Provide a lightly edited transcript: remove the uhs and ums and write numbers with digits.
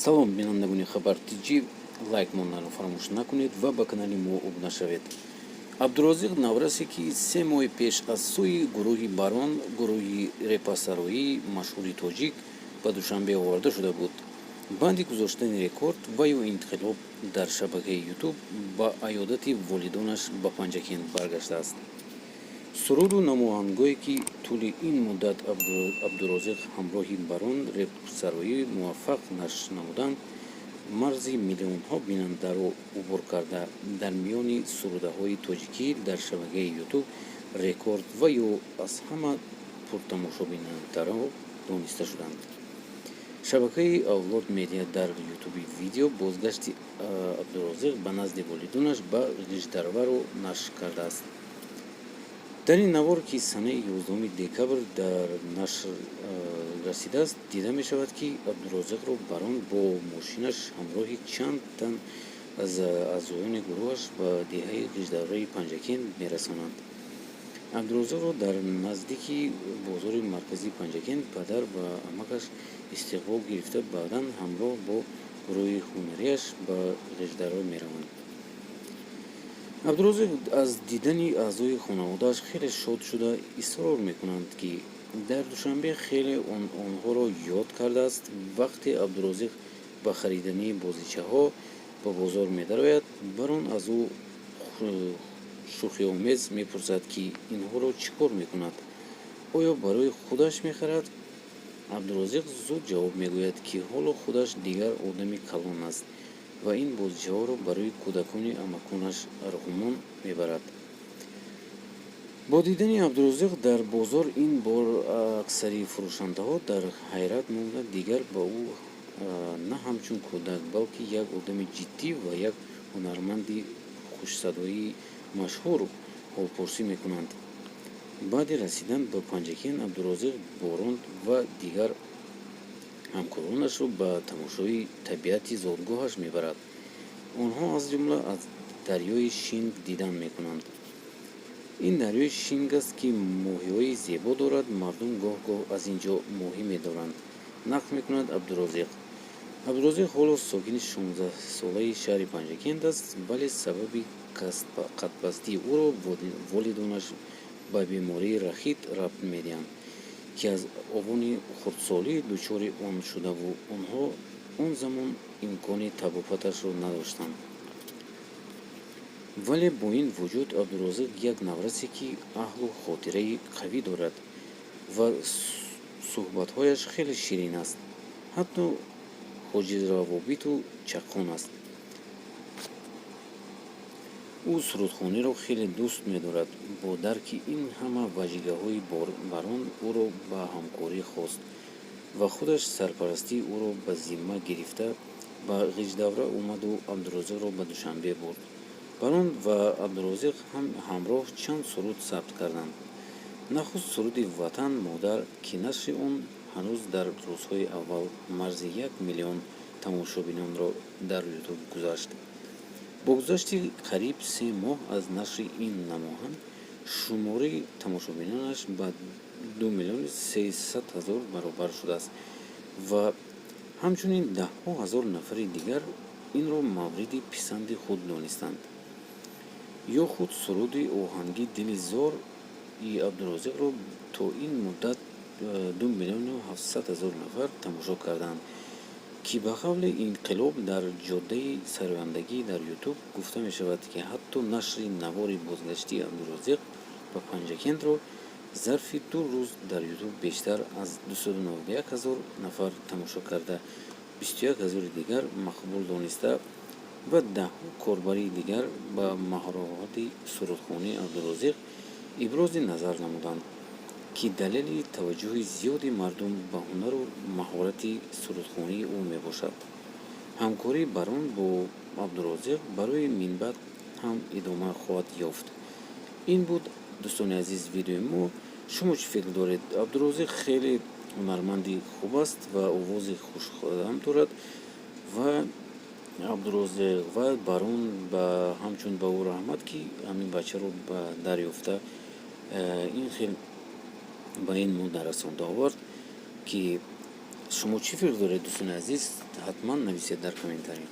Салом, бинандагони Хабар Тҷ, лайк монданро фаромӯш накунед ва ба канали мо обуна шавед. Абдурозиқ, наврасе, ки 3 моҳи пеш аз сӯи гурӯҳи Барон, гурӯҳи репасароии машҳури тоҷик, ба Душанбе оварда шуда буд, баъди гузоштани рекорд ва ё инқилоб дар шабакаи Ютуб ба аёдати волидонаш ба Панҷакент баргаштааст. Суруду намоҳангое, ки тӯли ин муддат Абдурозиқ ҳамроҳи Барон репсароӣ муваффақ нашр намуданд, марзи миллионҳо бинандаро убур карда, дар миёни сурудаҳои тоҷикӣ дар шабакаи Ютуб рекорд ва ё аз ҳама пуртамошобинтарҳо дониста шуданд. Шабакаи Авлод Медиа дар Ютуби видео бозгашти Абдурозиқ ба назди волидонаш ба Ғиждарваро нашр кардааст. Дар ин навор, ки санаи 11 декабр дар нашр расидааст, дида мешавад, ки Абдурозиқро Барон бо мошинаш ҳамроҳи чанд тан аз аъзоёни гурӯҳаш ба деҳаи Ғиждарваи Панҷакент мерасонанд. Абдурозиқро дар наздики бозори марказии Панҷакент падар ва амакаш истиқбол гирифта, баъдан ҳамроҳ бо гурӯҳи ҳунарияш ба Ғиждарва мераванд. Абдурозиқ аз дидани аъзои хонаводааш хеле шод шуда, исрор мекунанд, ки дар Душанбе хеле онҳоро ёд кардааст. Вақте Абдурозиқ ба харидани бозичаҳо ба бозор медарояд, Барон аз ӯ шӯхиомез мепурсад, ки инҳоро чӣ кор мекунад, оё барои худаш мехарад. Абдурозиқ зуд ҷавоб мегӯяд, ки ҳоло худаш дигар одами калон аст ва ин бозичаҳоро барои кӯдакони амаконаш Арғумон мебарад. Бо дидани Абдурозиқ дар бозор ин бор аксари фурӯшандаҳо дар ҳайрат монда, дигар ба ӯ на ҳамчун кӯдак, балки як одами ҷиддӣ ва як ҳунарманди хушсадои машҳур ҳолпурсӣ мекунанд. Баъди расидан ба Панҷакент Абдурозиқ Борон ва дигар ҳамкоронашро ба тамошои табиати зодгоҳаш мебарад. Онҳо аз ҷумла аз дарёи Шинг дидан мекунанд. Ин дарёи Шинг аст, ки моҳиҳои зебо дорад, мардум гоҳ-гоҳ аз ин ҷо моҳӣ медоранд, нақл мекунад Абдурозиқ. Абдурозиқ ҳоло сокини 16-солаи шаҳри Панҷакент аст, вале сабаби қадпастии ӯро волидонаш ба бемории рахит рабт медиҳанд, ки аз овони хурдсолӣ дучори он шудаву онҳо он замон имкони табобаташро надоштанд. Вале бо ин вуҷуд Абдурозиқ як наврасе, ки аҳлу хотираи қавӣ дорад ва суҳбатҳояш хеле ширин аст, ҳатто ҳоҷиравобиту чаққон аст. Ӯ сурудхониро хеле дӯст медорад. Бо дарки ин ҳама вижагиҳои Барон ӯро ба ҳамкорӣ хост ва худаш сарпарастии ӯро ба зимма гирифта, ба Ғиждавра омаду Абдурозиқро ба Душанбе бурд. Барон ва Абдурозиқ ҳамроҳ чанд суруд сабт карданд. Нахуст суруди «Ватан модар», ки нашри он ҳанӯз дар рӯзҳои аввал марзи 1 миллион тамошобинонро дар Ютуб гузашт. Бо гузашти қариб 3 моҳ аз нашри ин намоҳанг шумораи тамошобинонаш ба 2 300 000 баробар шудааст ва ҳамчунин даҳҳо ҳазор нафари дигар инро мавриди писанди худ донистанд. Ё худ суруди оҳанги «Дили зор»-и Абдурозиқро то ин муддат 2 700 000 нафар тамошо кардаанд, ки ба қавли инқилоб дар ҷодаи сарояндагӣ дар Ютуб гуфта мешавад, ки ҳатто нашри навори бозгашти Абдурозиқ ба Панҷакентро зарфи 2 рӯз дар Ютуб бештар аз 291 ҳазор нафар тамошо карда, 21 ҳазори дигар мақбул дониста ва даҳҳо корбари дигар ба маҳорати сурудхонии Абдурозиқ ибрози назар намуданд, ки далели таваҷҷӯҳи зиёди мардум ба ҳунару маҳорати сурудхонии ӯ мебошад. Ҳамкории Барон бо Абдурозиқ барои минбаъд ҳам идома хоҳад ёфт. Ин буд, дӯстони азиз, видеои мо. Шумо чӣ фикр доред? Абдурозиқ хеле ҳунарманди хуб аст ва овози хушқадам дорад ва Абдурозиқ ва Барон ба ҳамчун ба ӯ раҳмат, ки ҳамин бачаро дарёфта, ин хел ба ин мудда расонда овард, ки Шумо чӣ фикр доред, дӯстони азиз? Ҳатман нависед дар комментарий.